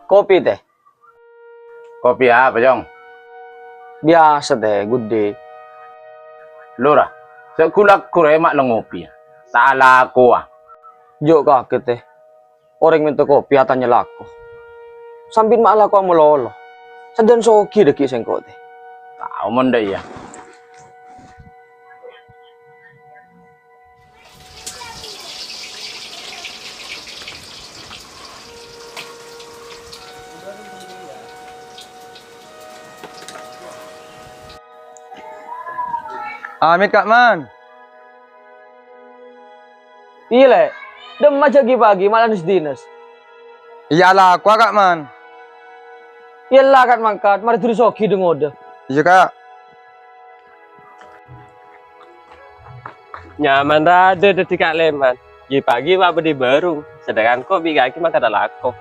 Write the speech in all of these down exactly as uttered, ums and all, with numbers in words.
Kopi, Tè. Kopi apa, Cong? Biyasa, Tè, Guddi. Lora, sè ghu-lagghu rè ma' la ngopi. Ta' alakowa. Jhâ' kagèt, Tè. Orèng mènta kopi atanya lako. Sampèyan ma' alakowa malolo. Sadhân soghi dhâggi' sèngko', Tè. Tao mon dâ' iyâ. Amit, Ka' Man. Iyâ, Lè'. Dâ'emma jhâ' ghi-paghi ma' la nes-dines. Iyâ, alakowa, Ka' Man. Iyâ, la, Ka' mangkat. Marè dhuli soghi dâ-ngodâ. Iyâ, Ka'. Nyaman raddhâ dhâddhi Ka' Lèman. Ghi-paghi wa' bâdhi bârung, sedangkan ko' bi' kakè mangkat alako.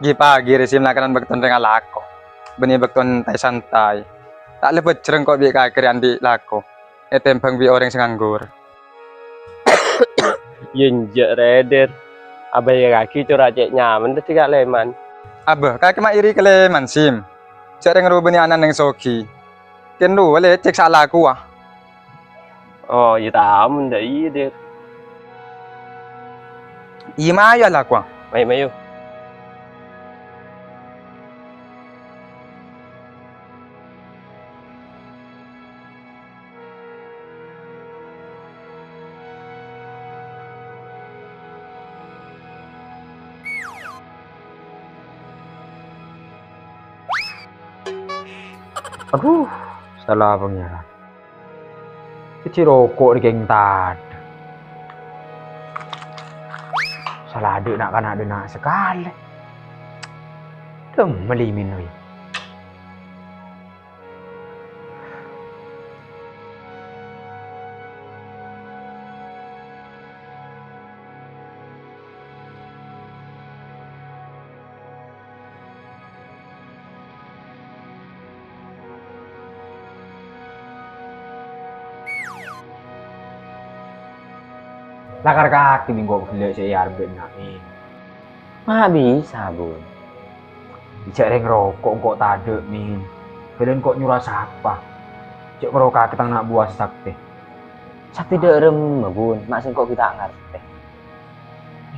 Ghi-paghi rè Sim lakaran bâkto orèng alako, bânnè bâkto entaè-santaè. Ta' lebât jhârâng ko' bi' kakè rè andi' lako, ètèmbhâng bi' orèng sè nganggur. Iyâ enjâ' rè, Dèr. Abâ iyâ kakè cora' cè' nyaman dhâddhi Ka' Lèman. Abâ, kakè ma' iri ka Lèman, Sim. Jhâ' rèng rowa bânnè ana' neng soghi. Kèng rowa lècèk sè alakowa. Oh, iyâ, tao mon dâ' iyâ, Dèr. Iyâ, mayu alakowa. Mayu, mayu. Adhu, sala Pangèran. Sè roko' rè kèng tadâ'. Sala dâ' na'-kana' dâ' na' sakalè. Dâ' mellè mènoy. La kar kakè bi' engko' ghellâ' sè èarep dâ' enna', Min. Ma' bisa, Bun. Jhâ' rèng roko' engko' tadâ', Min. Bâlân engko' nyora sapa? Jhâ' karo kakè tang na' buwa sè saktè. Saktè dâ' remma, Bun? Ma' sèngko' ghi' ta' ngartè.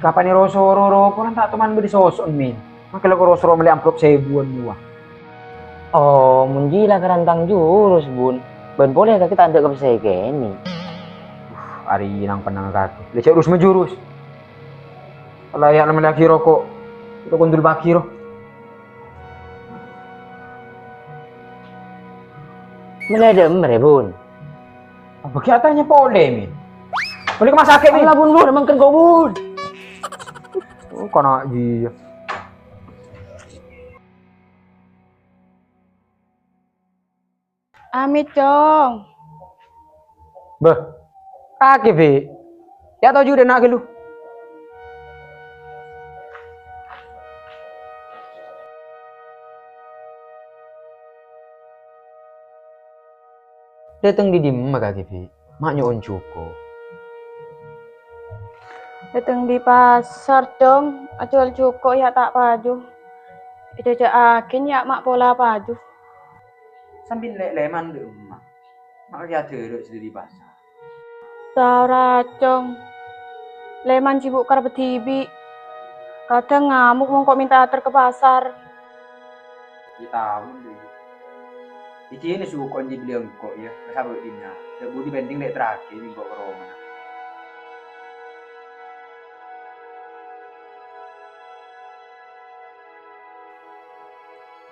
Kapan èro-soro roko' polana ta' toman bâdâ soso'en, Min. Mangkèn la koro-soro mellè amplop sèbuwân buwa. Oh, mon jiyâ la karantang jurus, Bun. Bân polè kakè ta' endâ' ka pèssè kènè'. Arè nang-pennang kakè. Lè jhâ' rus-majurus. Ala ya' la mellèyaghi roko'. Roko' ndul pagi, ro. Mellè dâ'emma rè, Bun? Abâ' ghi' atanya polè, Min. Polè ka rumah sakit, Min. Ala, Bun, Bun, mangkèn ko', Bun. Oh, kana' jiyâ. Amit, Cong. Bâh, kakè, Bi'. Ya' toju' dâ' enna' ghâllu. Dâteng dâ' dimma kakè, Bi'? Ma' nyo'on jhuko'. Dâteng dâri pasar, Cong. Ajhuwâl jhuko' ya' ta' paju. Èjhâjhâ'âghi ya' ma' pola paju. Sampèyan lè-, lèman dâ' emma'. Ma' kakè adârâ' sè dâri pasar. Saora, Cong. Lèman sibuk karep dhibi'. Kadhâng ngamuk mon ko' mènta ater ka pasar. Yâ, taon, Bi'. Ijin soko' onjhi belliyâ engko', yâ. Ka sabâ' dinna'. Dâ' budi pending lè' terraghi bi' engko' ka romana.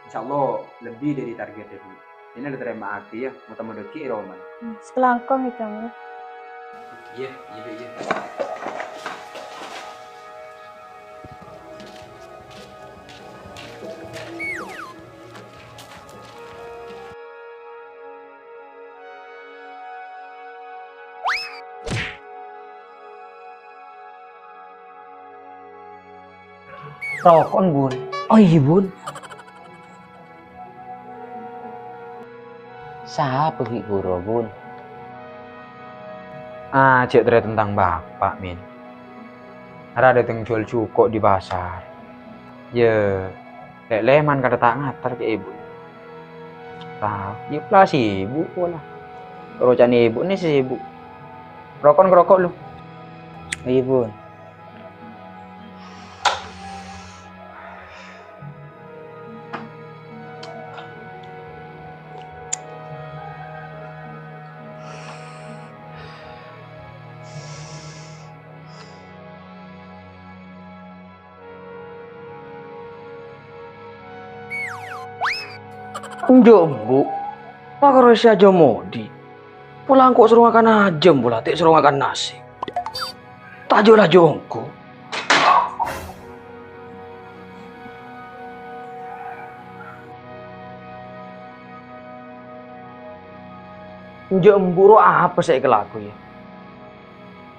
Insyaallah lebbi dâri targetta, Bi'. Dinna' la tarèma'aghi, yâ. Mo-, temmona dâgghi' è romana. Hmm, sakalangkong, yâ, Cong, yâ. Iyâ, iyâ, iyâ. Roko'en, Bun. Oh, iyâ, Bun. Sapa ghi' bhuru, Bun? Ah, jhâ' terro tentang Bapa', Min. Ara dâteng jhuwâl jhuko' dâri pasar. Yâ, Lè'-lèman kadhâ' ta' ngater ka ibu. Tao, iyâ pola sibuk pola. Rocan ibu nè sibuk. Rokon ngroko lu. Iyâ, Bun. Enjâ', Embu'. Pakaro sè ajâ modi. Pola engko' soro ngakan ajâm, pola ta' soro ngakan nasè. Tajâ' laju engko'. Enjâ', Embu' ro apa sè èkalako, yâ?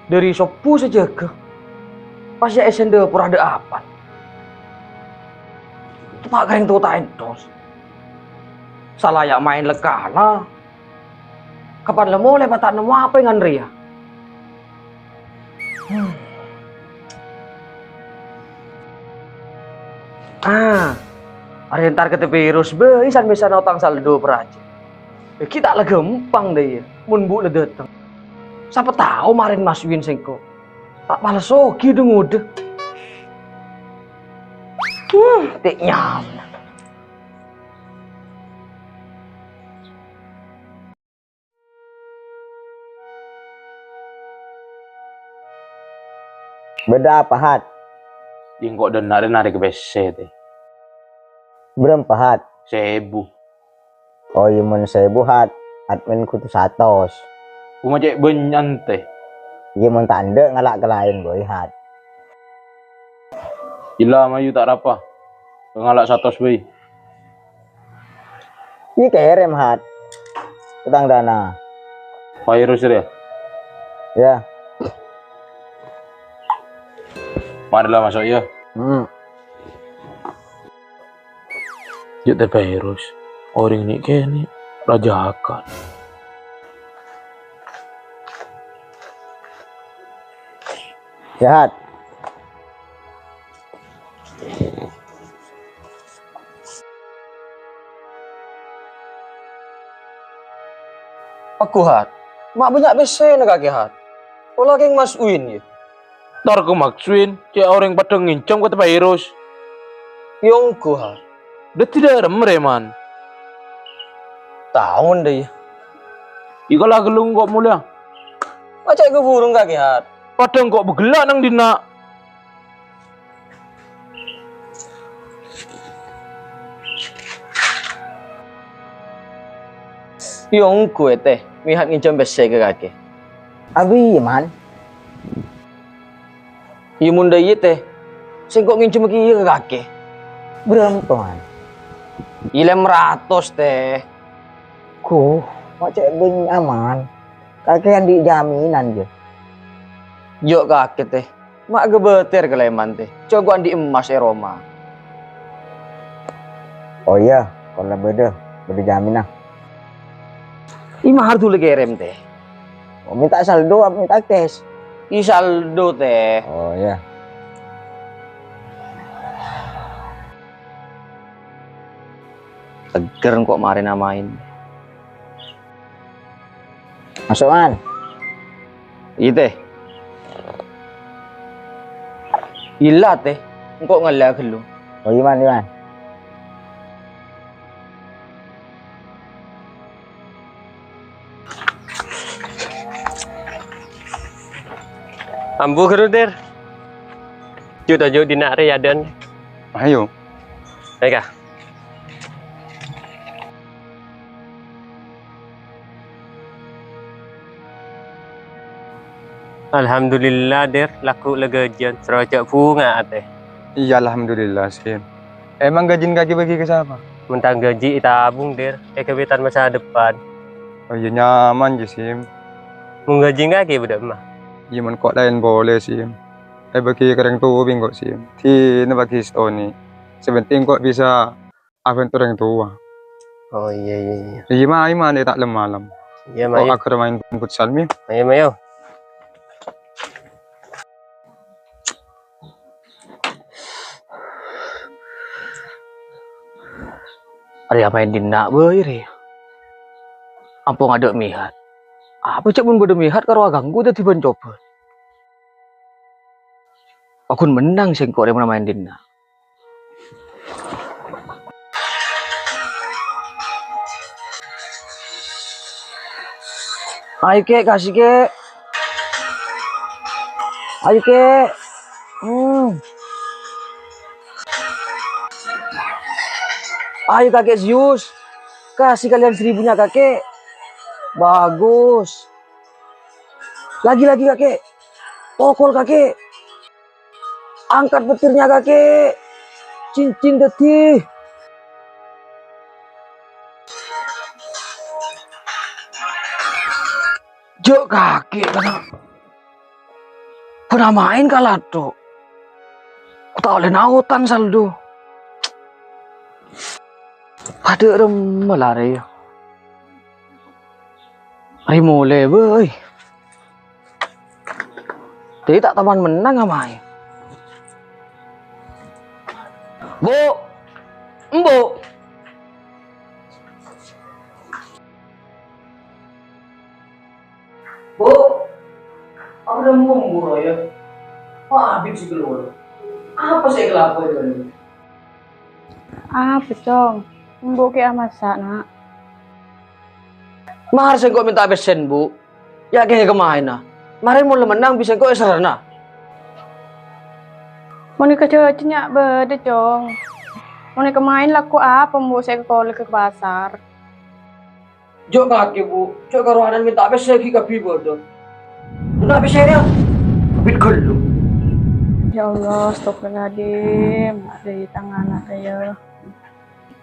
Dhâri sobbhu sè jâgâ, pas yâ èsèn dâpor adâ' apan. Teppa' ka rèng towa ta' entos. Sala yâ maèn lèkana. Kapan la molè pas ta' nemmo apa è ngan rèya? Hmm. Ah, arè entar ka Tè Virus bhâi san-mèsan otang saldo parajâ. Ghi' ta' la ghâmpang dâ' iyâ, mon Embu' la dâteng. Sapa tao marèn Mas Win sèngko'. Ta' pala soghi dâ-ngodâ. Hmm, ta' nyaman. Bâdâ apa, Hat? Engko' dâ' enna' rè narèk pèssè, Tè. Bârâmpa, Hat? Sèbu. Oh, iyâ, mon sèbu, Hat. Admin kodhu satos. Coma cè' bânnya'an, Tè. Iyâ, mon ta' endâ', ngala' ka laèn, bhâi, Hat. Ella, mayu ta' rapa. Ngala' satos bhâi. Iyâ, kèrèm, Hat. Utang dana. Virus rèya? Iyâ. Marè la maso', yâ. Hmm. Jhâ' Tè Virus, orèng nè' kènè' rajakan. Jahat. Pagghu, Hat. Ma' bânnya' pèssèna kakè, Hat. Pola kèng Mas Uin, yâ. Tor ka Mas Uin, cè' orèng padâ ngènjhâm ka Tè Virus. Yâ ongghu, Hat. Dhâddhi dârem, Reman. Taon dâ, yâ. Iko la ghellung ko' molèya. Ma' cè' ka burung kakè, Hat. Padâ ko' bâghellâ' nang dinna'. Yâ ongghu, Tè, mèhat ngènjhâm pèssè ka kakè. Abiyâ, Man? Yâ, mon dâ' iyâ, Tè, sèngko' ngènjhâmma kèya ka kakè. Bârâmpa, Man? Yâ, lèma ratos, Tè. Ghu, ma' cè' bânnya', Man. Kakè andi' jaminan, jâ. Jhâ' kakè, Tè. Ma' ghâbâtèr ka Leman, Tè. Jhâ' ghu andi' emmas è roma. Oh iyâ, pola bâdâ, bâdâ jaminan. Iyâ, mahar dhuli kèrèm, Tè. Oh, mènta saldo apa mènta cash? Iyâ, saldo, Tè. Oh iyâ. Tegghâr engko' marèna maèn. Maso', Man. Iyâ, Tè. Ella, Tè. Engko' ngallè ghâllu. Oh, iyâ, Man, iyâ, Man. Ambu ghâllu, Dir. Jhâ' toju' dinna' rè yâ, Dân. Ayo. Baik, ah. Alhamdulillah, Dir, lagghu' la ghâjiyân, soro jhâ' bhunga atè. Iyâ, alhamdulillah, Sim. Emang ghâjina kakè èbâgi ka sapa? Mon tang ghâji ètabung, Dir, è kabhitan masa depan. Oh iyâ, nyaman jiyâ, Sim. Mon ghâjina kakè bâdâ emma? Iyâ, mon ko' laèn polè, Sim. Èbâgi ka rèng towa bi' engko', Sim. Dinah bâgi sèttonè. Sè pentèng ko' bisa abhânto rèng towa. Oh, iyâ, iyâ, iyâ. Iyâ, ma-, ayo, ma-, ta' lem-malem. Iyâ, ma-, ko' ayo. Aghâr maèn futsal, Mi. Ayo, mayo. Rèya maèn dinna' bhâi rèya. Ampon adâ' mèhat. Apa cè' mon bâdâ mèhat karo aghânggu dhâddhi bân cobân? Paggun mennang sèngko' rèya mon maèn dinna'. Ayo, Kè', kasih, Kè'. Ayo, Kè'. Hmm. Ayo, Kakè Zeus. Kasih kalian seribunya, Kakè. Bagus. Lagi, lagi, Kakè. Pokol, Kakè. Angkat petirnya, Kakè. Cincin dhâddhi. Jhâ' kakè kana. Kana maèn kalato. Ko' ta' ollè naotan saldo. Adâ' remma la rèya. Rèya molè, bhâi. Dhâddhi ta' toman mennang amaè. Bu', Embu'. Bu', apa dhâ' embu' rowa yâ? Wah, abit sè kalowar. Apa sè èkalako yâ bâ'na? Apa, Cong? Embu' kèya masa', Na'. Mahar sèngko' mènta pèssèna, Bu'. Yâ kèya kamaèna. Marè mon la mennang bi' sèngko' èserrana. Mon èkajhâjhi nya' bâdâ, Cong. Mon èkamaèn lako apa embu' sè èkakolè ka pasar? Jhâ' kakè, Bu'. Jhâ' karowanan mènta pèssè ghi' kabbhi bâdâ. Mènta pèssè rèya. Bit ghâllu. Ya Allah, astagfirullahaladzim. Adâ' tang ana' rèya.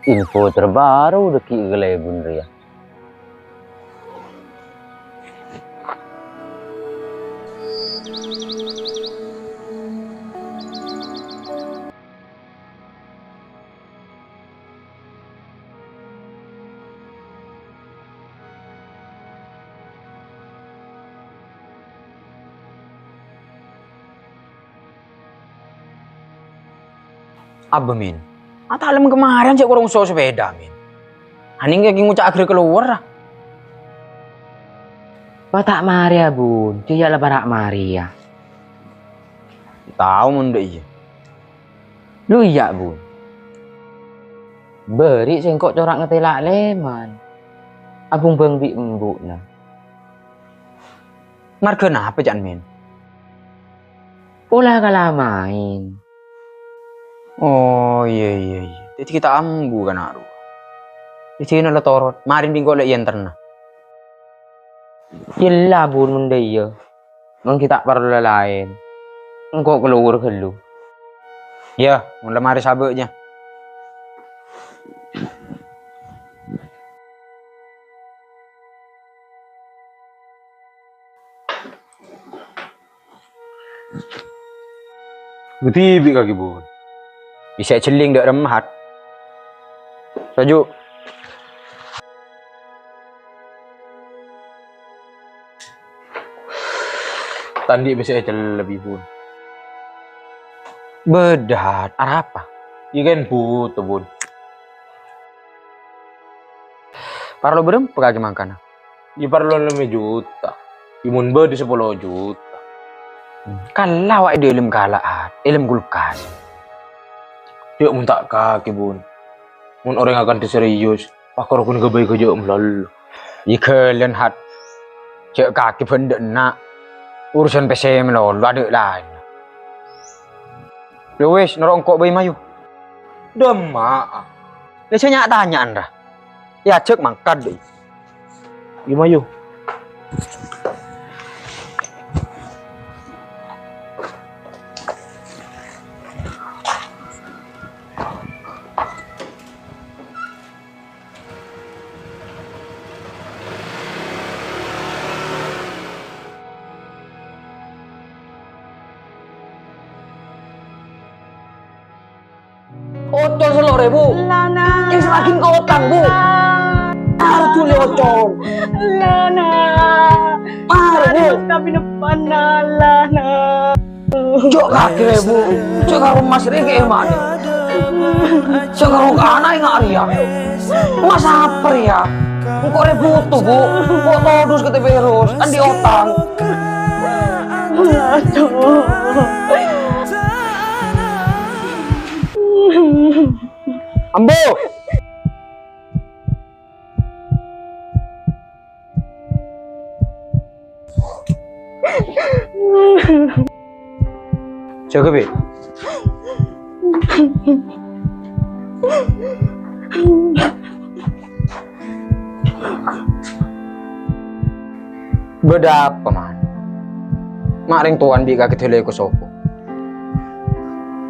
Info terbaru dâgghi' kalèbun rèya. Abâ, Min. Atalem kamarèn cè' korong so sepèda, Min. Anèng kèngèng ngoca' aghâr kalowar, a. Pas ta' marè, a, Bun. Cè' yâ la para' marè, yâ. Tao mon dâ' iyâ. Lu iyâ, Bun. Bâri' sèngko' cora' ngatèla' lèman. Abung bâng bi' embu'na. Marghâ napa, ca'na, Min? Pola kala maèn. Oh, iyâ, iyâ, iyâ. Dhâddhi ghi' ta' ambu kana' rowa. Dhâddhi la torot, marèn bi' engko' la èenterra. Ella, Bun, mon dâ' iyâ. Mon ghi' ta' parlo la-laèn. Engko' kalowar ghâllu. Iyâ, mon la marè sabâ' jâ. Budi bi' kakè, Bun. Bisa jhelling dâ' remma, Hat. Soju. Tandhi bisa ècellep, Bun. Bâdâ, Hat. Arapa? Iyâ kan buto, Bun. Parlo bârâmpa kakè mangkana? Iyâ parlo lèma juta. Iyâ mon bâdâ sapolo juta. Kala awak è dâlem kala', Hat, è dâlem kulkas. Jhâ' mon ta' kakè, Bun. Mon orèng akanta serius, pakor ghun ghâbây ghâjâ' malolo. Iyâ ghâlân, Hat. Jhâ' kakè bân dâ' enna'. Urusan pèssè malolo, adâ' laènna. Yâ wis, noro' engko' bhâi, mayu. Dâ' emma'a. Lè sè nya'-tanya'an, ra. Èajhâk mangkat, bhâi. Iyâ, mayu. Ocol solo' rèbu. Lana. Kèng salaghi engko' otang, Bu. Lana. Arep dhuli ocol. Lana. Arep, Bu. Tapi neppana, Lana. Jhâ' kakè rèbu. Jhâ' karo Mas Rèkè, Mas. Sè karo kana' enga' rèya. Mas apa rèya? Engko' rè buto, Bu. Kok todus kate terros, andi' otang. Aduh. Ambo! Jâgâ, Bi. Bâdâ apa, Man? Ma' rèng towan bi' kakè dâlâi ko-soko?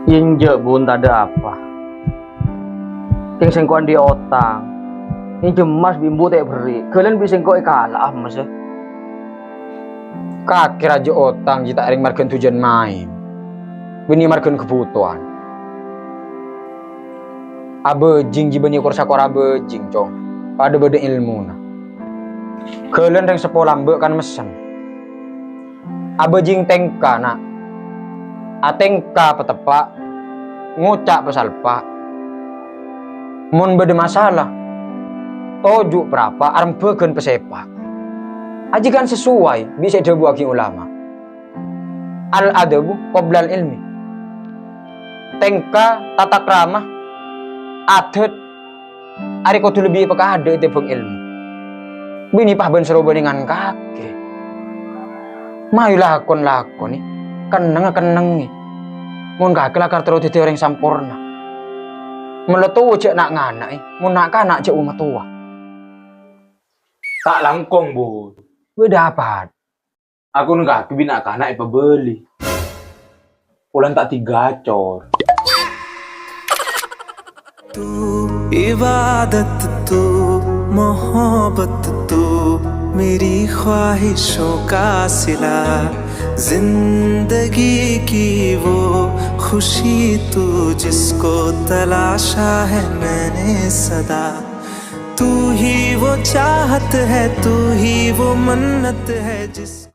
Enjâ', Bun, tadâ' apa. Kèng sèngko' andi' otang. Ènjhâmmas bi' embu' ta' èberri'. Ghâlân bi' sèngko' èkala'a, Mas. Kakè rajâ otang jiyâ ta' rèng marghâna dhujân maèn. Bânnè marghâna kabhutowan. Abhâjing jiyâ bânnè kor-sakor abhâjing, Cong. Padâ bâdâ èlmona. Ghâlân rèng seppo lambâ' kan messen. Abhâjing tèngka, Na'. Atèngka pateppa', ngoca' pasalpa'. Mon bâdâ masalah, toju' parapa arembhâghân pasèpa'. Ajiyâ kan sesuai bi' sè èdhâbuwaghi ulama. Al-adabu qoblal ilmi. Tèngka, tatakrama, adhât, arè kodhu lebbi èpakadâ' ètèmbhâng èlmo. Binè pas bân sarobâ nèngan kakè. Mayu lakon-lakonè, kennengnga kennengngè. Mon kakè lakar terro dhâddhi orèng samporna. Mon la towa jhâ' na'-ngana'è, mon na'-kana' jhâ' omatowa. Ta' langkong, Bun. Bâdâ apa? Aku neng kakè bi' na'-kana' èpabâli. Polana ta' digacor. तू इबादत, तू मोहब्बत, तू मेरी ख्वाहिशों का सिला, जिंदगी की वो खुशी तू जिसको तलाशा है मैंने सदा। तू ही वो चाहत है, तू ही वो मन्नत है जिस